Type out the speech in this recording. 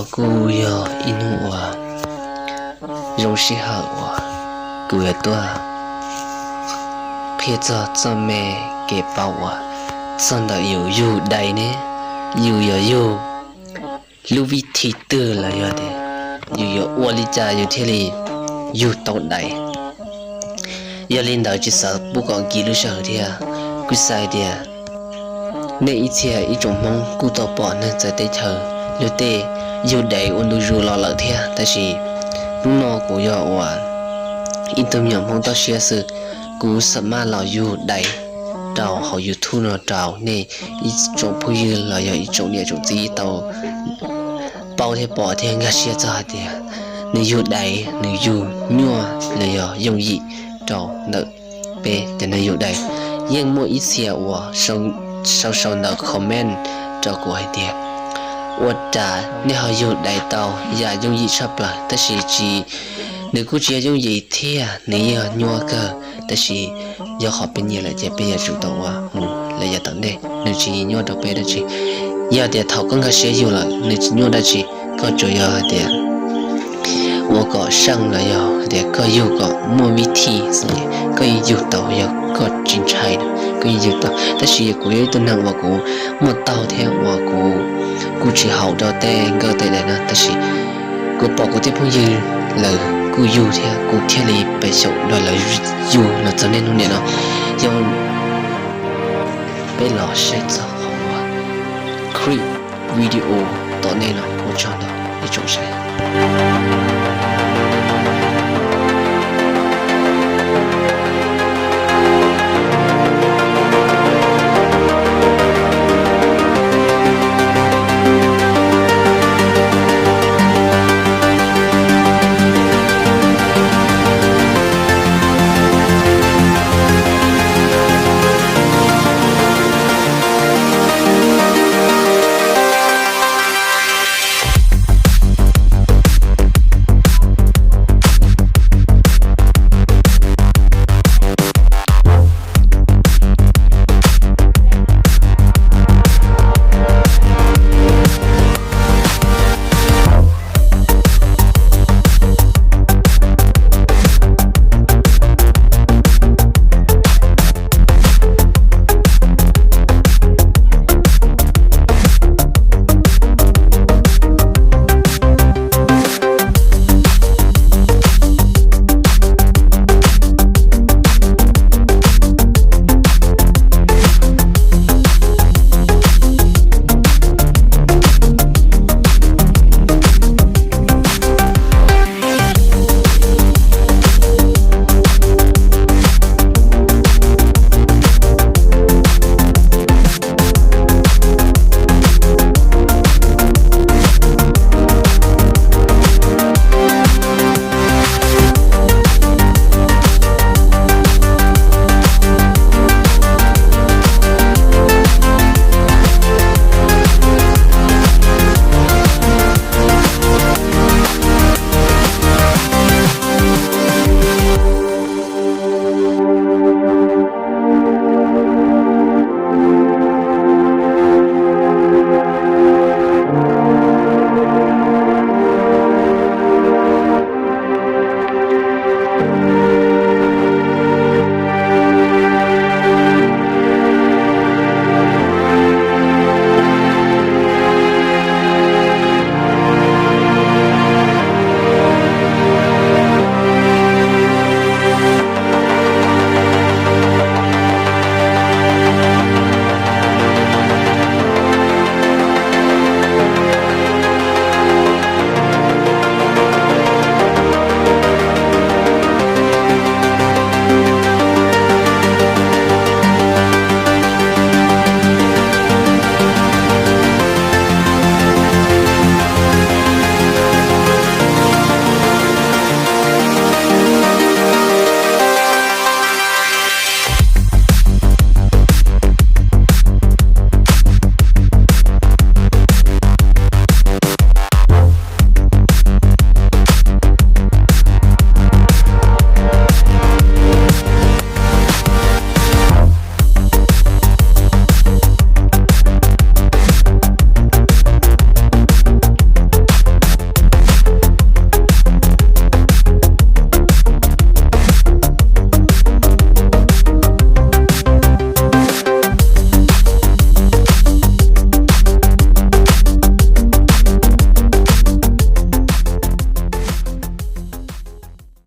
Kuj yog ib hnub uas zoo sij hawm uas kuv yuav tuaj qhia txog txoj me kev paub uas txog ntawm yus yug dais ne, yus yuav yug lub vib thi twg los yog tias yus yuav ua li cas yus thiaj li yug tau dais. Yog li ntawd tsis xav pub kom kis lub sij hawm thiab, kuv xav tias nej ib txhia ib tsoom Hmoob kuj tau pom neeg txawv teb chaws luag tej yug dais ua ntu zus los lawm thiab, tab sis hnub no kuv yog ua ib tug me nyuam Hmoob toj siab xwb, kuv xam maj los yug dais rau hauv YouTube no rau nej ib tsoom phooj ywg los yog ib tsoom niam tsoom txiv tau paub thiab pom thiab nkag siab txog hais tias nws yug dais nws yug nyuaj los yog yooj yim rau ntawm peb cov neeg yug dais. Yeej muaj ib txhia uas sau sau ntawm comment rau kuv hais tias ua cas nej ho yug dais tau yam yooj yim tshaj plaws, tab sis tsis, nws kuj tsis yog yooj yim thiab nws yeej yog nyuaj kawg, tab sis yog qhov peb nyiam lawm ces peb yuav tsum tau ua mus lawm yav tom ntej, nws tsis nyuaj rau peb dab tsi. Yog tias thaum koj nkag siab yug lawm nws tsis nyuaj dab tsi, koj tsuas yog hais tias ua kom seej los yog hais tias koj yug kom muaj vib thi xwb, koj yeej yug tau, yog koj tsis ntshai na koj yeej yug tau. Tab sis kuv yog ib tug neeg uas kuv muaj taug thiab uas kuv kuj tsis haum rau tej nkawj tej dais na, tab sis kuv pom kuv tej phooj ywg lawv kuj yug thiab kuv thiaj li pem xyaum nrog lawv yug los txog niaj hnub niam no. Yog peb los saib txog qhov uas clip video tom ntej no, ua tsaug ntau ib tsoom saib.